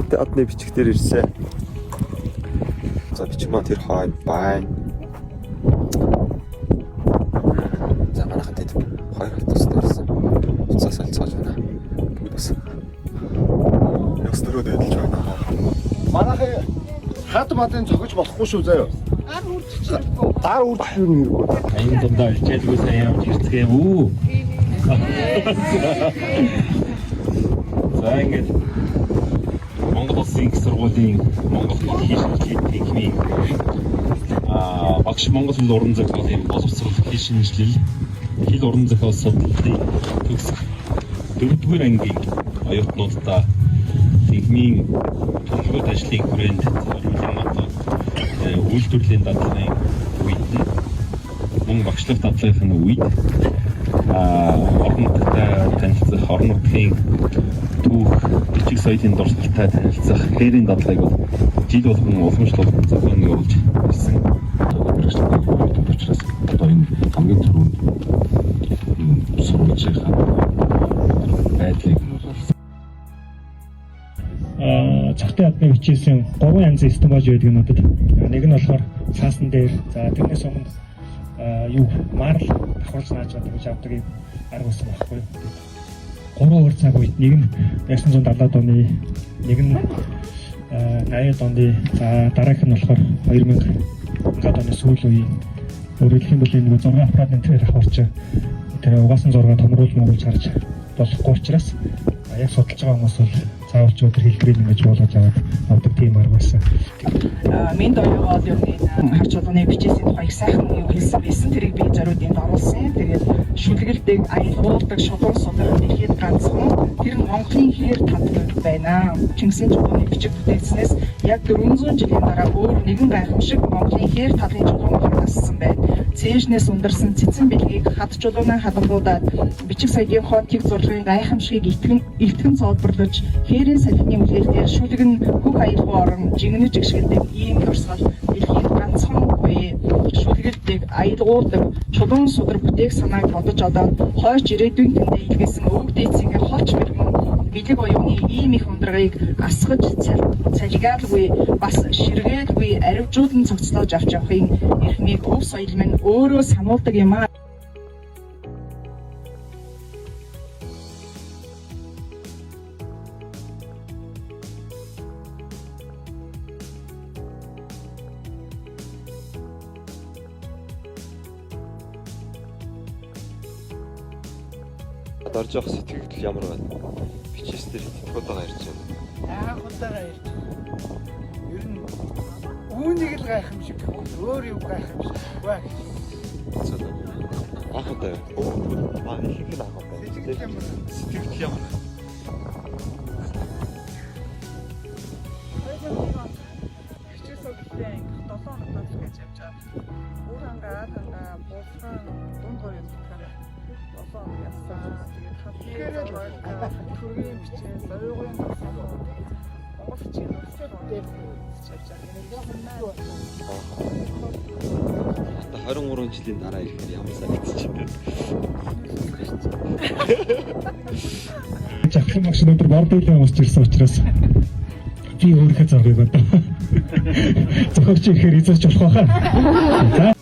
Цогтын адны бичиг дээр ирсэн. За, бичиг маань тэр хойно байна. За, манайхан тэд хоёр автобус ирсэн. Уцаа солилцоож байна. Бүгд бас ёс дөрөөд эдэлж байна. Манайхан хад мадын цогж болохгүй шүү заяа. Гар үржих хэрэггүй. Гар үржих юм хэрэггүй. Аян дундаа хичээлгүй сайн явж ирцгээв үү? За, ингээд Монгол Улсын их сургуулийн Монгол хэл шинжилгээ техникийн багш, Монгол хэл уран зохиолын боловсрол, хэл шинжилэл, хэл уран зохиол судлалын төгсөх дөрөвдүгээр ангийн оюутнуудаа техникийн төлөвлөгөөт ажлын хүрээнд зориулан одоо үйлдвэрлэлийн дадлагын үед нь мөн багшлах дадлагын үед орон нутагтай танилцах, орон нутгийн түүх, бичиг соёлын дурсгалтай танилцах хээрийн дадлагыг бол жил болгон уламжлалт зохион явуулж ирсэн. Мэргэжлийн оюутнууд учраас одоо энэ хамгийн түрүүнд сурвалжийнхаа байдлыг нь бол Цогтын адны бичээсэн гурван янзын стомаж байдаг надад. Нэг нь болохоор цаасан дээр, за, тэрнээс өмнө юу марл давхарлаж нааж байгаа гэж авдаг юм арга байсан байхгүй юу. Гурван өөр цаг үед нэг нь 1970-ад оны, нэг нь 80-ад оны, за, дараагийнх нь болохоор 2000-ад оны сүүл үеийн. Өөрөөр хэлэх юм бол энэ нөгөө 6 аппаратын тэр давхарч тэр угаасан зураг томруулж моруулж харж болохгүй учраас яг судалж байгаа хүмүүс бол заавал ч өдөр хэлбэрийг ингэж буулгаж аваад авдаг тийм арга байсан. Мэнд оюугоол ер нь энэ хар чулууны бичээсийн тухай их сайхан юу хэлсэн байсан. Тэрийг би зориуд энд оруулсан. Тэгээд шүлгэлдэг, аялгуулдаг, шулуун судар дэлхийд ганцхан. Тэр нь Монголын хээр татвар байна. Чингисийн чулууны бичиг бүтээснээс яг 400 жилийн дараа өөр нэгэн гайхамшиг Монголын хээр талын чулуун болохоор тассан байна. Цээжнээс ундарсан цэцэн бэлгийг хад чулуунаа хадгалуудаад бичиг соёлынхоо тэг зурлагын гайхамшигыг итгэн илтгэн цоодборлож хээрийн салхины үлгэр дээр шүлэг нь хөх аялгау орон жигнэж гიშгэлдэг ийм дурсгал дэлхийд ганцхан буй. Шүлгэлдэг, аялгуулдаг, чулуун судар бүтээх санааг бодож одоод хойч ирээдүйн тэндээ илгээсэн өвөг дээдсийн холч мэрэгэн бэлэг оюуны ийм их ундрагыг асгаж цалигаалгүй бас ширгээлгүй аривжуулан цогцлоож авч явахын эрхмийг өв соёл минь өөрөө сануулдаг юм аа. Дорж явах сэтгэгдэл ямар байна? Бичээс дээр хэдэн удаа ирж байна? Анх удаага ирж байна. Ер нь үүнийг л гайхамшиг гэхгүй өөр юу гайхамшиггүй гэж. За. Анх удаа юу? Ихэнх нь анх удаа. Сэтгэл ямар байна? Сэтгэгдэл ямар байна? Хичээл судлалын анги 7 хоног дотрох гэж явж байгаа. Үр хангаа, ад хангаа, булган, дунд гор юм болохоор 7 хоног явсан. Тэгээд хадны зураг, төргийн бичээ, зоюугын дурсгал, Монгол бичгийн дурсгал явж байгаа. Одоо 23 жилийн дараа ирэхээр ямар санагдчих вэ? Жавхлан багш өнөөдөр бордойлон өмсч ирсэн учраас би өөрийнхөө зургийг одоо зохиогч ихээр эзэж болох байхаа. За.